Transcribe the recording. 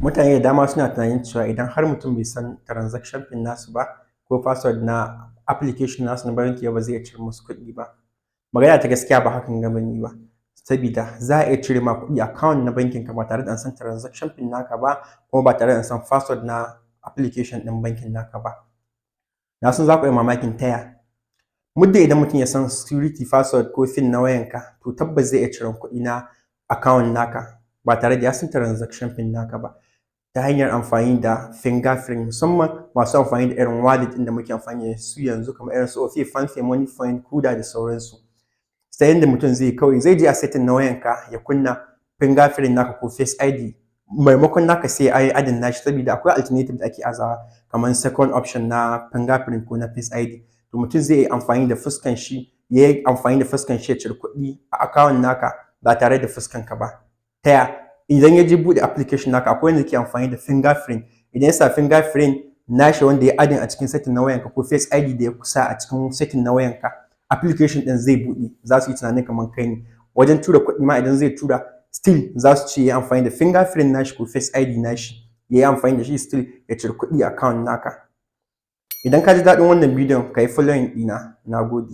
Mutane da dama suna tunanin cewa idan har mutum bai san transaction pin nasu ba ko password na application nasu na banki ba, zai iya cire musu kuɗi ba. Magana ta gaskiya, ba hakan ga bane ba, sabida za a iya cire ma kuɗi account na bankin ka ba tare da an san transaction pin naka ba, kuma ba tare da an san password na application ɗin bankin naka ba. Na san za ku iya mamakin taya. Muddin idan mutum ya san security password ko pin na wayanka, to tabbas zai iya ciren kuɗi na account naka ba tare da ya san transaction pin naka ba, ta hanyar amfani da fingerprint, musamman masu amfani da irin wallet ɗin da muke amfani da su yanzu, kamar irin su Opay, Palmpay, Moniepoint, Kuda da sauransu. Ta yanda mutum zai kawai zai je a setting na wayanka ya kunna fingerprint naka ko Face ID maimakon naka, sai ya yi adding nashi, saboda akwai alternative da ake azawa kamar second option na fingerprint ko na Face ID. To, mutum zai yi amfani da fuskan shi, ya yi amfani da fuskan shi ya ciri kuɗi a account naka ba tare da fuskan ka ba. Ta ya? Idan ya je buɗe application naka, akwai wanda ke amfani da fingerprint. Idan ya sa fingerprint nashi wanda ya adding a cikin setting na wayanka ko Face ID da ya sa a cikin setting na wayanka, application ɗin zai buɗe, za su yi tunanin kamar kai ne. Wajen tura kuɗi ma, idan zai tura, still za su ce ya yi amfani da fingerprint nashi ko Face ID nashi, ya yi amfani da shi still ya ciri kuɗi a account naka. Idan ka ji daɗin wannan bidiyon, ka yi following ɗina. Na gode.